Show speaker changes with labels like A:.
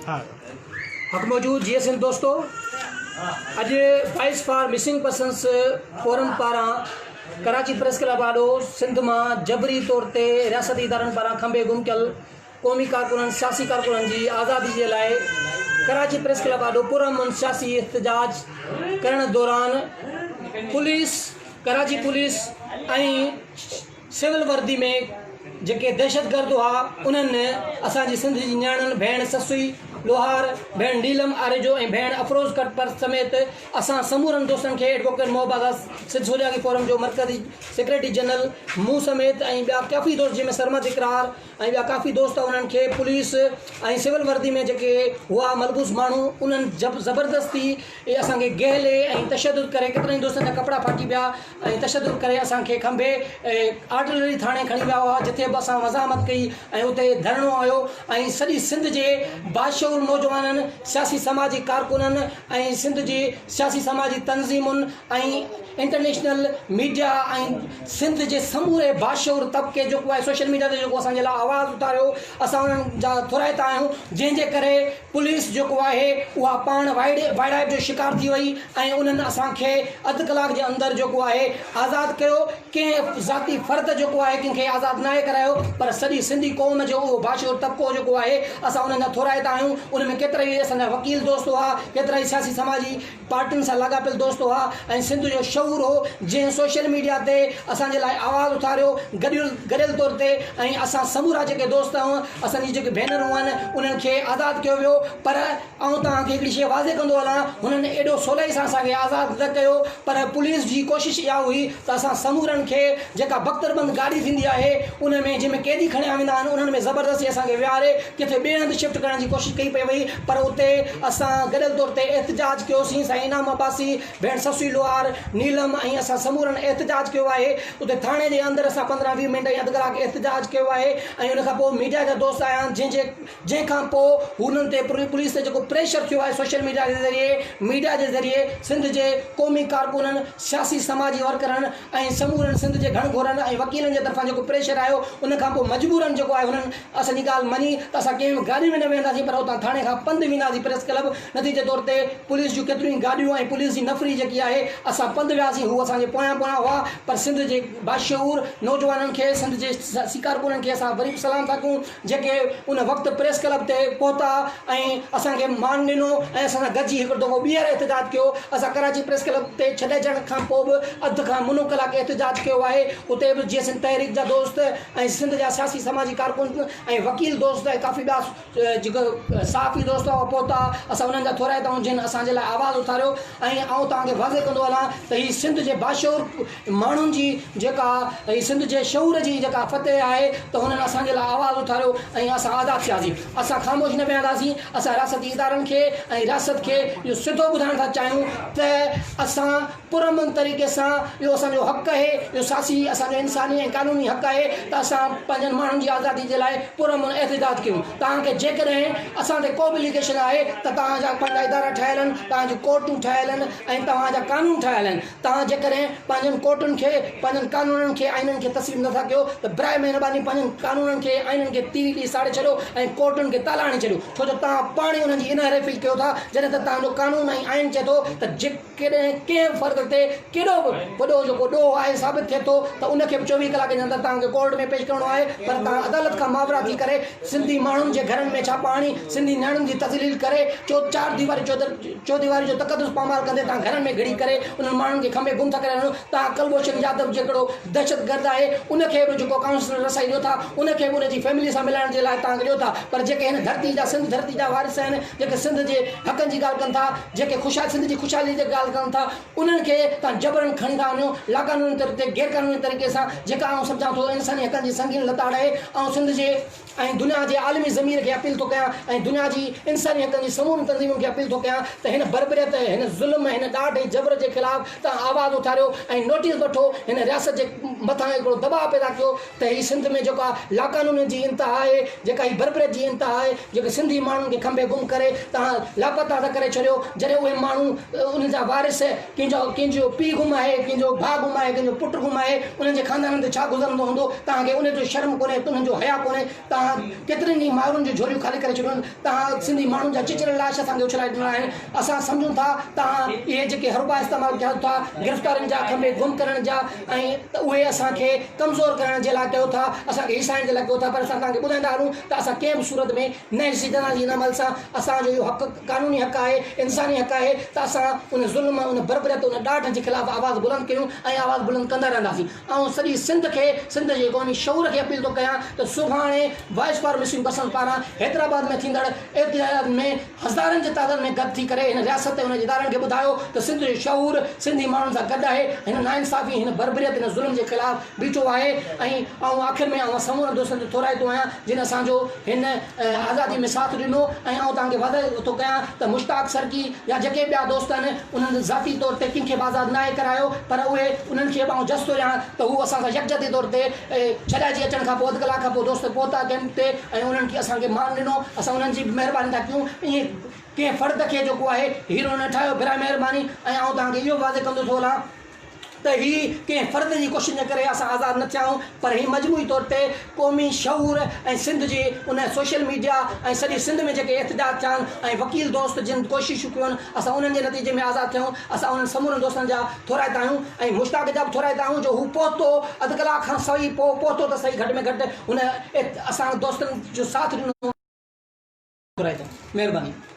A: حق موجود جيئي سنڌ دوستو اڄ voice for missing persons forum پاران ڪراچي پريس ڪلب آڏو سنڌ مان جبري طور تي رياستي ادارن پاران کنڀي گم ڪيل قومي ڪارڪنن سياسي ڪارڪنن جي آزادي جي لاء ڪراچي پريس ڪلب آڏو پرامن سياسي احتجاج ڪرڻ دوران پوليس ڪراچي پوليس ۽ سول وردي ۾ جيڪي دهشتگرد هئا انهن اسان جي سنڌ جي نياڻين ڀيڻ سسئي لوهار، ڀيڻ نيلم آريجو ۽ ڀيڻ افروز ڪٽپر سميت اسان سمورن دوستن کي ايڊووڪيٽ محب آزاد سنڌ سجاڳي فورم جو مرڪزي سيڪريٽري جنرل مون سميت ۽ ٻيا ڪافي دوست جنهن ۾ سرمد اقرار ۽ ٻيا ڪافي دوست انهن کي پوليس ۽ سول وردي ۾ جيڪي هئا ملبوس ماڻهو انهن زبردستي اسان کي گهلي ۽ تشدد ڪري ڪيترن ئي دوستن جا ڪپڙا ڦاٽي پيا ۽ تشدد ڪري اسان کي کنڀي آرٽلري ٿاڻي کڻي ويا هئا جتي به اسان مزاحمت ڪئي ۽ اتي ڌرڻو هنيو ۽ سڄي سنڌ جي باشعور نوجوانن سياسي سماجي ڪارڪنن ۽ سنڌ جي سياسي سماجي تنظيمن ۽ انٽرنيشنل ميڊيا ۽ سنڌ جي سموري باشعور طبقي جيڪو آهي سوشل ميڊيا تي جيڪو اسان جي لاء آواز اٿاريو اسان انهن جا ٿورائتا آهيون جنهن جي ڪري پوليس جيڪو آهي اها پاڻ وائڙائپ جو شڪار ٿي وئي ۽ انهن اسان کي اڌ ڪلاڪ جي اندر جيڪو آهي آزاد ڪيو ڪنهن ذاتي فرد جيڪو آهي ڪنهن کي آزاد ناهي ڪرايو پر سڄي سنڌي قوم جو اهو باشعور طبقو جيڪو آهي اسان انهن جا ٿورائتا آهيون ان ۾ ڪيترائي اسان جا وڪيل دوست هئا ڪيترائي سياسي سماجي پارٽين سان لاڳاپيل دوست هئا ۽ سنڌ جو شعور هو جنهن سوشل ميڊيا تي اسان جي لاء آواز اٿاريو گڏيل گڏيل طور تي ۽ اسان سمورا جيڪي دوست آهيون اسان جي جيڪي ڀينرون آهن انهن کي آزاد ڪيو ويو پر آئون توهان کي هڪڙي شيء واضح ڪندو هلان هنن ايڏو سولائي سان اسان کي آزاد نه ڪيو پر پوليس جي ڪوشش اها هئي ته اسان سمورن کي جيڪا بختر بند گاڏي ٿيندي آهي ان ۾ جنهن ۾ قيدي کڻيا ويندا آهن انهن ۾ زبردستي اسان کي ويهاري ڪٿي ٻئي هنڌ شفٽ ڪرڻ جي ڪوشش ڪئي پئي وئي پر اتي اسان گڏيل طور تي احتجاج ڪيوسين سائين انعام عباسي، ڀيڻ سسئي لوهار، نيلم ۽ اسان سمورن احتجاج ڪيو آهي اتي ٿاڻي جي اندر اسان 15 20 منٽ ۽ اڌ ڪلاڪ احتجاج ڪيو آهي ۽ ان کان پوء ميڊيا جا دوست آيا آهن جنهن جي جنهن کان پوء هنن تي پوليس تي جيڪو پريشر ٿيو آهي سوشل ميڊيا جي ذريعي ميڊيا جي ذريعي سنڌ جي قومي ڪارڪنن سياسي سماجي ورڪرن ۽ سمورن سنڌ جي گهڻ گهرن ۽ وڪيلن جي طرفان جيڪو پريشر آيو ان کان پوء مجبورن جيڪو آهي هنن اسان جي ڳالهه مڃي ته اسان ڪنهن به گاڏي ۾ نه ويهنداسين پر اتان ٿاڻي کان پنڌ وينداسين پريس ڪلب نتيجي طور تي پوليس جون ڪيتريون ئي گاڏيون ۽ پوليس جي نفري جيڪي آهي اسان پنڌ وياسين هو اسان جي پويان پويان هئا پر سنڌ جي باشعور نوجوانن کي سنڌ جي سياسي ڪارڪنن کي اسان وري به سلام ٿا ڪيون جيڪي ان وقت پريس ڪلب تي پهتا ۽ اسان کي مان ڏنو ۽ اسان سان گڏجي هڪ دفعو ٻيهر احتجاج ڪيو. اسان ڪراچي پريس ڪلب تي ڇڏائجڻ کان پوء به اڌ کان منو ڪلاڪ احتجاج ڪيو آهي. اتي به جيئي سنڌ تحريڪ جا دوست ۽ سنڌ جا سياسي سماجي ڪارڪن ۽ وڪيل دوست ۽ ڪافي ٻيا جيڪي صحافي دوست هئا پهتا. اسان انهن جا ٿورائتا آهيون جن اسان جي لاء آواز اٿاريو ۽ آئون توهان کي واضح ڪندو هلان ته هي سنڌ جي باشعور ماڻهن جي جيڪا هي سنڌ جي شعور جي جيڪا فتح آهي ته هنن اسان جي لاء آواز اٿاريو ۽ اسان آزاد ٿياسين. اسان خاموش نه ويهنداسين. اسان رياستي ادارن کي ۽ رياست کي اهو سڌو ٻڌائڻ ٿا چاهيون ته اسان پرامن طريقي سان اهو اسان جو حق آهي، اهو سياسي اسان جو انساني ۽ قانوني حق آهي ته اسان پنهنجن ماڻهن جي آزادي جي لاء پرامن احتجاج ڪيون. توهان کي جيڪڏهن اسان تي ڪو به اليگيشن آهي ته توهان جا پنهنجا ادارا ٺهيل آهن، توهان جون ڪورٽون ٺهيل آهن ۽ توهان جا قانون ٺهيل آهن. توهان جيڪڏهن پنهنجن ڪورٽن کي، پنهنجن قانونن کي، آئينن کي تسليم نه ٿا ڪيو ته براء مهرباني پنهنجن قانونن کي، آئينن کي تيل ڏئي ساڙي ڇڏيو ۽ ڪورٽن کي تالا هڻي ڇڏيو ڇو جو توهان پاڻ ئي انهن جي انحرافي ڪيو ٿا جڏهن ته توهان جو قانون ۽ آئين چئي ٿو ته جيڪڏهن ڪنهن به فرد تي ڪيڏو به وڏو جيڪو ڏوهه آهي ثابت ٿئي ٿو ته ان کي به 24 ڪلاڪن جي اندر توهان کي ڪورٽ ۾ پيش ڪرڻو آهي پر توهان عدالت کان ماورا ٿي ڪري سنڌي ماڻهن جي گهرن ۾ ڇاپا هڻي سنڌي نياڻين جي تذليل ڪري چار ديواري چوديواري جو تقدس پامال ڪندي توهان گهرن ۾ گهڙي ڪري انهن ماڻهن کي کنڀي گم ٿا ڪري رهيو توهان ڪلڀوشن يادو جيڪڙو دهشتگرد آهي ان کي به جيڪو ڪائونسلر رسائي ڏيو ٿا ان کي به ان جي فيملي سان ملائڻ جي لاء توهان کي ڏيو ٿا پر جيڪي هن ڌرتي جا سنڌ ڌرتي جا وارث آهن جيڪي سنڌ جي حقن جي ڳالهه ڪن ٿا جيڪي خوشحال سنڌ جي خوشحالي جي ڳالهه ڪن ٿا انهن کي توهان جبرن کڻي ٿا وڃو لاقانوني طور تي غيرقانوني طريقي سان جيڪا آئون سمجهان ٿو انساني حقن جي سنگين لتاڙ آهي آئون سنڌ جي ۽ دنيا جي عالمي ضمير کي اپيل ٿو ڪيان ۽ دنيا جي انساني حقن جي سمورين تنظيمن کي اپيل ٿو ڪيان ته هن بربريت، هن ظلم، هن ڏاڍ ۽ جبر جي خلاف توهان آواز اٿاريو ۽ نوٽيس وٺو، هن رياست جي مٿان هڪڙو دٻاء پيدا ڪيو ته هي سنڌ ۾ جيڪا لاقانونيت جي انتها آهي، جيڪا هي بربريت جي انتها آهي، جيڪي سنڌي ماڻهن کي کنڀي گم ڪري توهان لاپتا ٿا ڪري ڇڏيو، جڏهن اهي ماڻهو انهن جا وارث ڪنهن جو ڪنهن جو پيء گم آهي، ڪنهن جو ڀاء گم آهي، ڪنهن جو پٽ گم آهي، انهن جي خاندانن تي ڇا گذرندو هوندو، توهان کي ان جو شرم ڪونهي، انهن جو حياء ڪونهي، توهان. توهان ڪيترين ئي مائرن جون جهوليون خالي ڪري ڇڏيون آهن، توهان سنڌي ماڻهن جا چچريل لاش اسان کي اڇلائي ڏنا آهن، اسان سمجهون ٿا توهان اهي جيڪي حربا استعمال ڪيو ٿا گرفتارين جا کنڀي گم ڪرڻ جا ۽ ته اهي اسان کي ڪمزور ڪرڻ جي لاء ڪيو ٿا، اسان کي هيسائڻ جي لاء ڪيو ٿا پر اسان توهان کي ٻڌائيندا هلون ته اسان ڪنهن به صورت ۾ نه هيسجنداسين ان عمل سان، اسان جو اهو حق قانوني حق آهي، انساني حق آهي ته اسان ان ظلم، ان بربريت، ان ڏاڍ جي خلاف آواز بلند ڪيون ۽ آواز بلند ڪندا رهنداسين. آئون سڄي سنڌ کي، سنڌ جي قومي شعور کي اپيل ٿو ڪيان ته سڀاڻي وائس فار مسنگ پرسنز پاران حيدرآباد ۾ ٿيندڙ احتجاج ۾ هزارن جي تعداد ۾ گڏ ٿي ڪري هن رياست ۽ ان جي ادارن کي ٻڌايو ته سنڌ جو شعور سنڌي ماڻهن سان گڏ آهي، هن ناانصافي، هن بربريت، هن ظلم جي خلاف بيٺو آهي ۽ آئون آخر ۾ اوهان سمورن دوستن جو ٿورائتو آهيان جن اسان جو هن آزادي ۾ ساٿ ڏنو ۽ آئون توهان کي واضح ٿو ڪيان ته مشتاق سرڪي يا جيڪي ٻيا دوست آهن انهن ذاتي طور تي ڪنهن کي به آزاد ناهي ڪرايو پر اهي انهن کي به آئون جس ٿو ڏيان ته هو اسان سان يڪجهتي طور تي ڇڏائجي اچڻ کان پوء اڌ ڪلاڪ کان پوء دوست پهتا ڪئمپ تي ۽ انهن کي اسان کي مان ڏنو اسان انهن جي به مهرباني ٿا ڪيون ائين ڪنهن فرد کي جيڪو آهي هيرو نه ٺاهيو براء مهرباني ۽ آئون توهان کي اهو واضح ڪندو ٿو هلان ته هي ڪنهن فرد جي ڪوششن جي ڪري اسان آزاد نه ٿيا آهيون پر هي مجموعي طور تي قومي شعور ۽ سنڌ جي ان سوشل ميڊيا ۽ سڄي سنڌ ۾ جيڪي احتجاج ٿيا آهن ۽ وڪيل دوست جن ڪوششون ڪيون آهن اسان انهن جي نتيجي ۾ آزاد ٿيا آهيون اسان انهن سمورن دوستن جا ٿورائتا آهيون ۽ مشتاق جا به ٿورائتا آهيون جو هو پهتو اڌ ڪلاڪ کان سوئي پوء پهتو ته سهي گهٽ ۾ گهٽ هن اسان دوستن جو ساٿ ڏنو ٿورائتا مهرباني.